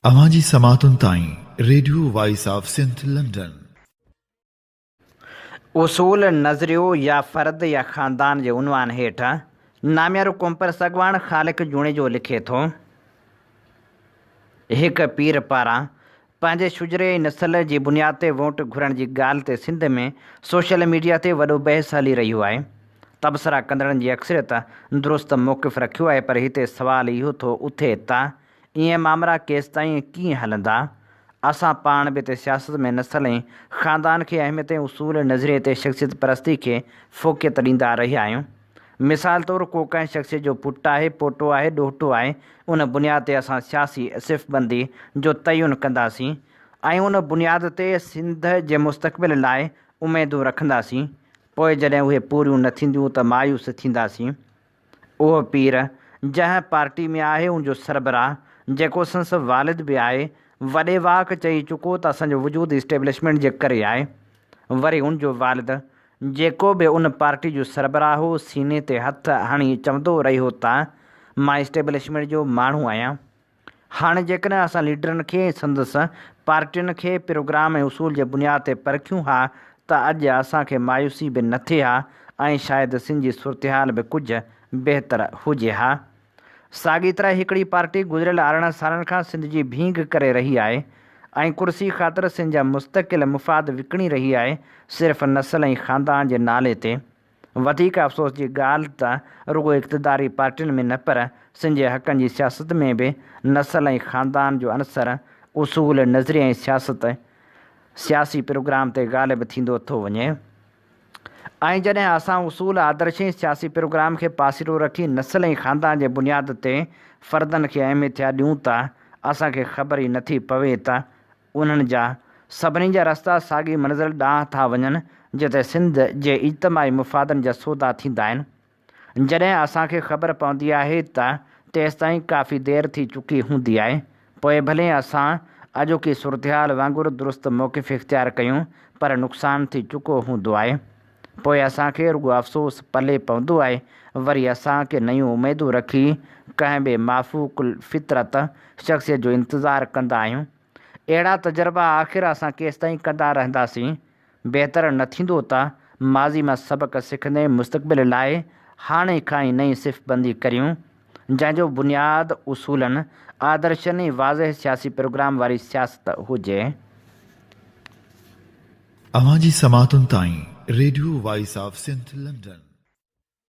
اوهان جي سماعتن تائين radio voice of Sindh London. اصول، نظريو يا فرد يا خاندان جي عنوان هيٺ ناميارو قومپرست اڳواڻ خالق جوڻيجو لکي ٿو، هڪ پير پاران پنهنجي شجري ۽ نسل جي بنياد تي ووٽ گهرڻ جي ڳالهه تي سنڌ ۾ سوشل ميڊيا تي وڏو بحث هلي رهيو آهي. تبصرا ڪندڙن جي اڪثريت درست موقف رکيو آهي پر هتي سوال اهو ٿو اٿي ته ايئن مامرا ڪيستائين ۽ ڪيئن هلندا؟ اسان پاڻ به ته سياست ۾ نسل ۽ خاندان کي اهميت ۽ اصول ۽ نظريي تي شخصيت پرستي کي فوقيت ڏيندا رهيا آهيون. مثال طور ڪو ڪنهن شخصيت جو پٽ آهي، پوٽو آهي، ڏوهٽو آهي، ان بنياد تي اسان سياسي صف بندي جو تعين ڪنداسين ۽ ان بنياد تي سنڌ جي مستقبل لاء اميدون رکنداسين، پوء جڏهن اهي پوريون نه ٿينديون ته مايوس ٿينداسين. اهو پير جنهن پارٽي ۾ آهي ان جو سربراهه جيڪو سندس والد به آهي وڏي واڪ چئي چڪو ته اسان جو وجود اسٽيبلشمينٽ جي ڪري آهي وري ان جو والد جيڪو به ان پارٽي جو سربراهه هو سيني تي هٿ هڻي چوندو رهيو ته مان اسٽيبلشمينٽ جو ماڻهو آهيان. هاڻي جيڪڏهن اسان ليڊرن کي ۽ سندس پارٽين کي پروگرام ۽ اصول جي بنياد تي پرکيون ها ته اڄ اسان کي مايوسي به نه ٿئي ها ۽ شايد سنڌ جي صورتحال به ڪجهه بهتر هجي ها. ساڳي طرح هڪڙي پارٽي گذريل 18 سالن کان سنڌ جي ڀينگ ڪري رهي آهي ۽ ڪرسي خاطر سنڌ جا مستقل مفاد وڪڻي رهي آهي صرف نسل ۽ خاندان جي نالي تي. وڌيڪ افسوس جي ڳالهه ته رڳو اقتداري پارٽين ۾ نه پر سنڌ جي حقن جي سياست ۾ به نسل ۽ خاندان جو عنصر اصول، نظريي ۽ سياست سياسي پروگرام تي غالب ٿيندو ٿو وڃي ۽ جڏهن اسان اصول، آدرش ۽ سياسي پروگرام کي پاسيرو رکي نسل ۽ خاندان جي بنياد تي فردن کي اهميت ڏيون ته اسان کي خبر ئي نٿي پوي ته انهن جا سڀني جا رستا ساڳي منزل ڏانهن ٿا وڃن جتي سنڌ جي اجتماعي مفادن جا سودا ٿيندا آهن. جڏهن اسان کي خبر پوندي آهي ته تيستائين ڪافي دير ٿي چڪي هوندي آهي. پوء ڀلي اسان اڄوڪي صورتحال وانگر درست موقف اختيار ڪيون پر نقصان ٿي چڪو هوندو آهي. پوء اسان کي رڳو افسوس پلي پوندو آهي. وري اسان ڪي نيون اميدون رکي ڪنهن به مافوق الفطرت شخصيت جو انتظار ڪندا آهيون. اهڙا تجربا آخر اسان ڪيستائين ڪندا رهنداسين؟ بهتر نه ٿيندو ته ماضي مان سبق سکندي مستقبل لاء هاڻي کان ئي نئين صف بندي ڪريون، جنهن جو بنياد اصولن، آدرشن ۽ واضح سياسي پروگرام واري سياست هجي. اوهان جي سماعتن تائين radio voice of Sindh London.